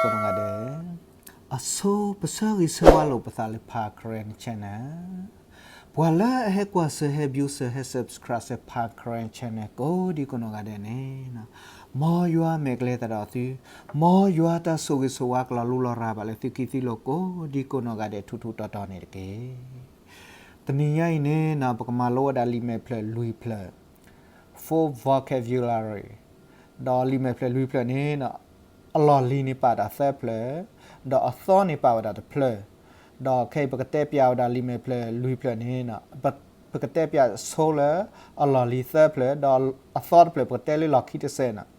ကိးနီၢ်ဂၤဒဲး, အဆိ ပဆၢဂ့ၤဆၢဝါလိာ်ပသးလၢ Pa Karen Channel, ပှၤလၢအဟဲကွၢ်စၢၤ ဟဲ view စၢၤ ဟဲ subscribe စၢၤ Pa Karen Channel ကိးဒံကိးနီၢ်ဂၤဒဲးန့ၣ်, မ်ယွၤမဲာ်ကျဲသးဒီးသု, မ်ယွၤတၢ်ဆိၣ်ဂ့ၤဆိၣ်ဝါကလီၤလူလီၤရၤဘၣ်လၢသုခံသုလိၤကိးဒံကိးနီၢ်ဂၤဒဲးထူထူတီတီန့ၣ်တက့ၢ်. တနံၤညါအံၤန့ၣ် ပကမၤလိဝဲဒၣ်လံာ်မဲာ်ဖျၢၣ်လွံၢ်ဖျၢၣ်, four vocabulary, ဒီးလံာ်မဲာ်ဖျၢၣ်လွံၢ်ဖျၢၣ်န့ၣ် အလီၢ်လံၤန့ၣ်ပာ်ဝဲဒၣ်သၢဖျၢၣ်, ဒီးအသီန့ၣ်ပာ်ဝဲဒၣ်တဖျၢၣ်, ဒီးခဲအံၤပကတဲပၠးဝဲဒၣ်လံာ်မဲာ်ဖျၢၣ်လွံၢ်ဖျၢၣ်န့ၣ်, ပကတဲပၠးဆိလၢအလီၢ်လံၤသၢဖျၢၣ် ဒီးအသီတဖျၢၣ် ပကတဲလၢလီၢ်ခံတစဲးန့ၣ်,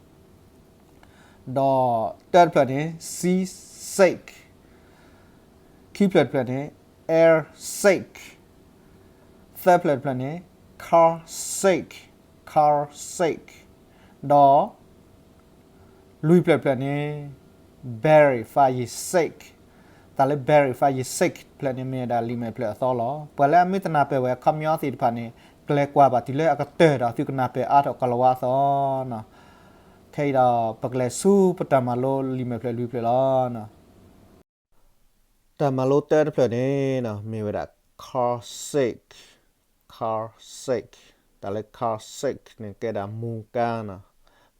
ဒီးတၢတဖျၢၣ်န့ၣ် seasick, ခံဖျၢၣ်တဖျၢၣ်န့ၣ် airsick, သၢဖျၢၣ်တဖျၢၣ်န့ၣ် carsick, carsick, ဒီးလွံၢ်ဖျၢၣ်တဖျၢၣ်န့ၣ် very far ye sick, တၢ်လၢ very far ye sick တဖျၢၣ်န့ၣ် မ့ၢ်ဝဲဒၣ်လံာ်မဲာ်ဖျၢၣ်အသီလီၤ. ပှၤလၢအမ့ၢ်တနၢ်ပၢၢ်ဝဲအခီပညီသ့ၣ်တဖၣ်န့ၣ် ကျဲၤကွၢ်ဘၣ်တုၤလၢအကတၢၢ်ဒီးသုကနၢ်ပၢၢ်အါထီၣ်ကိၤလၤဝါအသီန့ၣ်. ခဲအံၤဒီးပကလဲၤဆူပတၢ်မၤလိလံာ်မဲာ်ဖျၢၣ်လွံၢ်ဖျၢၣ်လီၤ. တၢ်မၤလိတၢတဖျၢၣ်န့ၣ် မ့ၢ်ဝဲဒၣ် car sick, car sick, တၢ်လၢ car sick န့ၣ် ကဲဒၣ်မူကါန့ၣ်,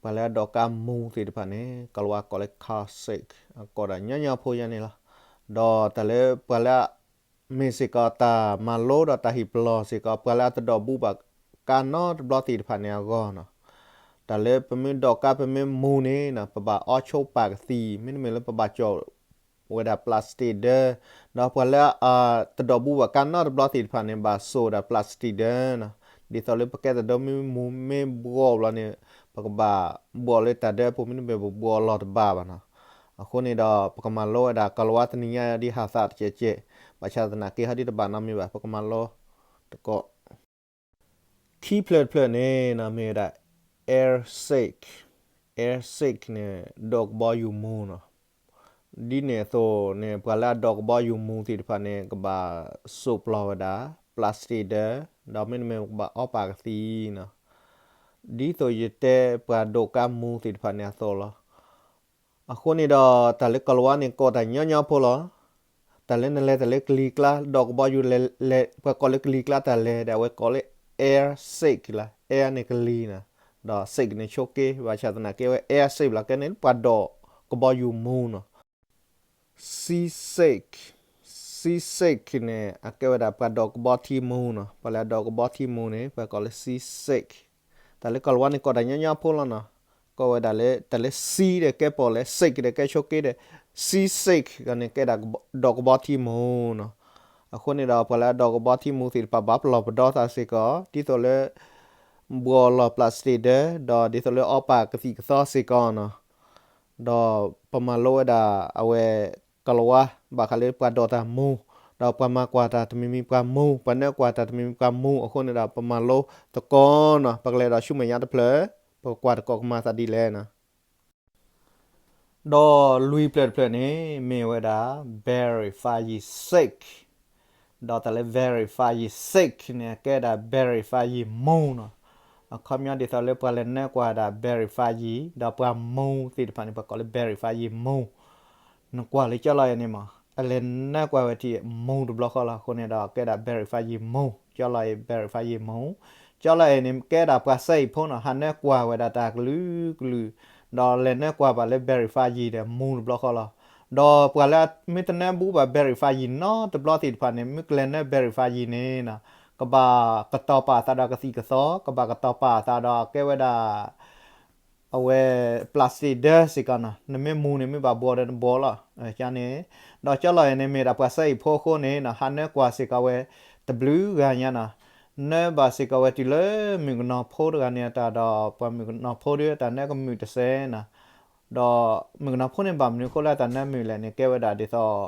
ပှၤလၢအဒိးကါမူသ့ၣ်တဖၣ်န့ၣ် ကိၤလၤဝါကိးလၢ car sick, အကိးဒၣ်ညီညီဖိယါန့ၣ်လီၤ. ဒီးတၢ်လၢပှၤလၢ မ့ၢ်စ့ၢ်ကီးတၢ်မၤလိဒီးတၢ်ဟ့ၣ်ပလီၢ်စ့ၢ်ကီး ပှၤလၢအတဒိးဘူးဘၣ်ကါနီတဘျီသ့ၣ်တဖၣ်န့ၣ်အဂီၢ်န့ၣ်, တၢ်လၢပမ့ၢ်ဒိးကါပမ့ၢ်မူန့ၣ် ပဘၣ်အီဆိပာ်ကသံၣ် မ့တမ့ၢ်လၢပဘၣ်ကၠီၣ်ဝဲဒၣ် plastic ဒၢ, ဒီးပှၤလၢတဒိးဘူးဘၣ်ကါနီတဘျီသ့ၣ်တဖၣ်န့ၣ် ဘၣ်စိာ်ဝဲဒၣ် plastic ဒၢန့ၣ်, ဒ်သိးလၢပကဲသဒၢမ့ၢ်မူမ့ၢ်ဘှီဘျီန့ၣ် ပကဘၣ်ဘှီလၢတၢ်ဒၢပူၤ မ့တမ့ၢ်ပဘှီလီၤတဘၣ်ဘၣ်န့ၣ်. အဃိန့ၣ်ဒီး ပကမၤလိဝဲဒၣ်ကိၤလၤဝါတနံၤညါဒ်ဟးသးတကဲးကဲး, ဘၣ်ဆၣ်သနာ်က့ဟီဒ်တဘၣ်နီတမံၤဘၣ် ပကမၤလိတကိး ခံဖျၢၣ်တဖျၢၣ်န့ၣ် မ့ၢ်ဝဲဒၣ် air sick, air sick န့ၣ် ဒိးကဘီယူၤမူန့ၣ်, ဒ်န့ၣ်အသိးန့ၣ် ပှၤလၢအဒိးကဘီယူၤမူသ့ၣ်တဖၣ်န့ၣ် ကဘၣ်စိာ်ပလီၢ်ဝဲဒၣ် plastic ဒၢ, ဒီးမ့တမ့ၢ်ကဘၣ်အီပာ်ကသံၣ်န့ၣ်, ဒ်သိးယတဲပှၤဒိးကါမူသ့ၣ်တဖၣ်န့ၣ်အသိးလီၤ. အဃိန့ၣ်ဒီး တၢ်လၢကိၤလၤဝါန့ၣ် ကိးတၢ်ညီညီဖိလီၤ. တၢ်လၢနလဲၤတၢ်လၢကလံၤကျါ ဒိးကဘီယူၤလဲၤ ပှၤကိးလၢကလံၤကျါတၢ်လဲၤဒီး အဝဲကိးလၢ air sick လီၤ. air န့ၣ်ကလံၤန့ၣ်, ဒီး sick န့ၣ်ဆိးက့, ဘၣ်ဆၣ်သနာ်က့ဝဲ air sick လီၤ. ကဲန့ၣ် ပှၤဒိးကဘီယူၤမူန့ၣ် seasick, seasick န့ၣ် အကဲဝဲဒၣ်ပှၤဒိးကဘီထံမူန့ၣ်, ပှၤလၢအဒိးကဘီထံမူန့ၣ် ပှၤကိးလၢ seasick. တၢ်လၢကိၤလၤဝါန့ၣ် ကိးတၢ်ညီညီဖိလီၤန့ၣ်, ကိးဝဲဒၣ်လၢ တၢ်လၢ sea ဒီးကဲပိာ်လဲၣ်, sick ဒီးကဲဆိးက့ဒီး seasick န့ၣ် ကဲဒၣ်ဒိးကဘီထံမူန့ၣ်. အဃိန့ၣ်ဒီး ပှၤလၢအဒိးကဘီထံမူသ့ၣ်တဖၣ် ဘၣ်ပလီၢ်ပဒီသးစ့ၢ်ကီး ဒ်သိးလၢ ဘှီလီၤ plastic ဒၢ, ဒီးဒ်သိးလၢအီပာ်ကသံၣ်ကသီစ့ၢ်ကီးန့ၣ်. ဒီးပမၤလိဝဲဒၣ်အဝဲ ကိၤလၤဝါ ဘၣ်ဃးလၢပှၤဒိးတၢ်မူ, ဒီးပှၤမၤကွၢ်တၢ်တမံၤမံၤပှၤမူ, ပှၤနၢကွၢ်တၢ်တမံၤမံၤပှၤမူ, အဃိန့ၣ်ဒီး ပမၤလိသကိးန့ၣ်, ပကလဲၤဒီးဆူမဲာ်ညါတဖျၢၣ်, ပကကွၢ်သကိးကမၤသးဒ်လဲၣ်န့ၣ်. ဒီးလွံၢ်ဖျၢၣ်တဖျၢၣ်န့ၣ် မ့ၢ်ဝဲဒၣ် very far ye sick, ဒီးတၢ်လၢ very far ye sick န့ၣ် အကဲဒၣ် very far ye မူန့ၣ်. အခီပညီဒ်သိးလၢပှၤလဲၤနၢကွၢ်ဒၣ် very far ye ဒီးပှၤမူသ့ၣ်တဖၣ်န့ၣ် ပှၤကိးလၢ very far ye မူ, နကွၢ်လၢကၠီလီၤအံၤန့ၣ်မး, အလဲၤနၢကွၢ်ဝဲထံၣ်မူတဘျီဃီလီၤ. အဃိန့ၣ်ဒီး ကဲဒၣ် very far ye မူ, ကၠီလီၤအံၤ very far ye မူ, ကၠီလီၤအံၤန့ၣ် ကဲဒၣ်ပှၤစဲအံၤဖိန့ၣ် ဟးနၢကွၢ်ဝဲဒၣ်တၢ်ကလုာ်ကလုာ်, ဒီးလဲၤနၢကွၢ်ဘၣ်လၢ very far ye ဒီးမူတဘျီဃီလီၤ. ဒီးပှၤလၢမ့ၢ်တနၢဘူးဘၣ် very far ye နီတဘျီသ့ၣ်တဖၣ်န့ၣ် မ့ၢ်ကလဲၤနၢ very far ye န့ၣ် ကဘၣ်ကတီၤပာ်အသးဒီးကသံၣ်ကသီ, ကဘၣ်ကတီၤပာ်အသးဒီးကဲဝဲဒၣ် အဝဲ plastic ဒၢစ့ၢ်ကီးန့ၣ်, နမ့ၢ်မူန့ၣ် မ့ၢ်ဘၣ်ဘှီဒီးနဘှီလီၤန့ၣ်. ဒီးကၠီလီၤအံၤန့ၣ် မ့ၢ်ဒၣ်ပှၤစဲအံၤဖိအဃိန့ၣ် ဟးနၢကွၢ်စ့ၢ်ကီးဝဲတဘျုးဂၤညါန့ၣ်, နၢဘၣ်စ့ၢ်ကီးဝဲတုၤလၢမုၣ်ကနီၤဖိတဂၤန့ၣ်အတၢ်ဒီး ပှၤမုၣ်ကနီၤဖိဒ်တၢ်နၢကမုာ်တစဲးန့ၣ်. ဒီးမုၣ်ကနီၤဖိန့ၣ်ဘၣ်မနုၤအဃိလၢအတၢ်နၢမုာ်လဲၣ်န့ၣ် ကဲဝဲဒၣ်ဒ်သိး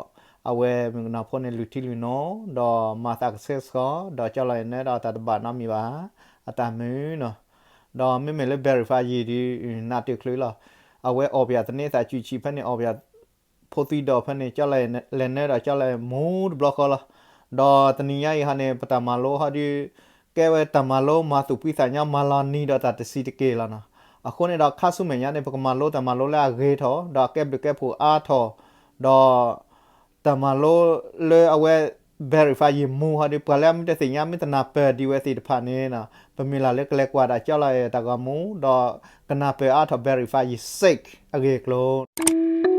အဝဲမုၣ်ကနီၤဖိန့ၣ် လုၢ်ထံလုၢ်နိ ဒီးမၤသးကဆှဲကဆှီ, ဒီးကၠီလီၤအံၤနၢဒီးတၢ်တဘၣ်နီတမံၤဘၣ်, အတၢ်မုာ်န့ၣ်. ဒီးမ့မ့ၢ်လၢ very far ye ဒုး နးတချုးလီၤ. အဝဲအီၣ်ပယၣ်သန့သးစုဆံးဖဲန့ၣ် အီၣ်ပယၣ်ဖိသွံဒီးဖဲန့ၣ် ကၠီလီၤအံၤလဲၤနၢဒီးကၠီလီၤအံၤမူတဘျီဃီလီၤ. ဒီးတနံၤညါအံၤဟီန့ၣ် ပတၢ်မၤလိဟီဒုး ကဲဝဲတၢ်မၤလိမၤသူၣ်ဖှံသးညီ မၤလီၤနံၤဒီးတၢ်တဆံးတက့ၢ်လီၤန့ၣ်. အဃိန့ၣ်ဒီးခါဆူမဲာ်ညါန့ၣ် ပကမၤလိတၢ်မၤလိလၢအဂ့ၤထီၣ် ဒီးအကဲဘျုးကဲဖှိၣ်အါထီၣ် ဒီး တၢ်မၤလိလၢအဝဲ verify ယမူဟီဒီး ပှၤလၢအမ့ၢ်တသ့ၣ်ညါ မ့ၢ်တနၢ်ပၢၢ်ဒံးဝဲသ့ၣ်တဖၣ်န့ၣ် ပမ့ၢ်လၢ်လၢကလဲၤကွၢ်ဒၣ်ကၠီလီၤအဲၣ်တၢ်ဂီၤမူ ဒီးကနၢ်ပၢၢ်အါထီၣ် verify ယ sake အဂ့ၢ်အကျိၤ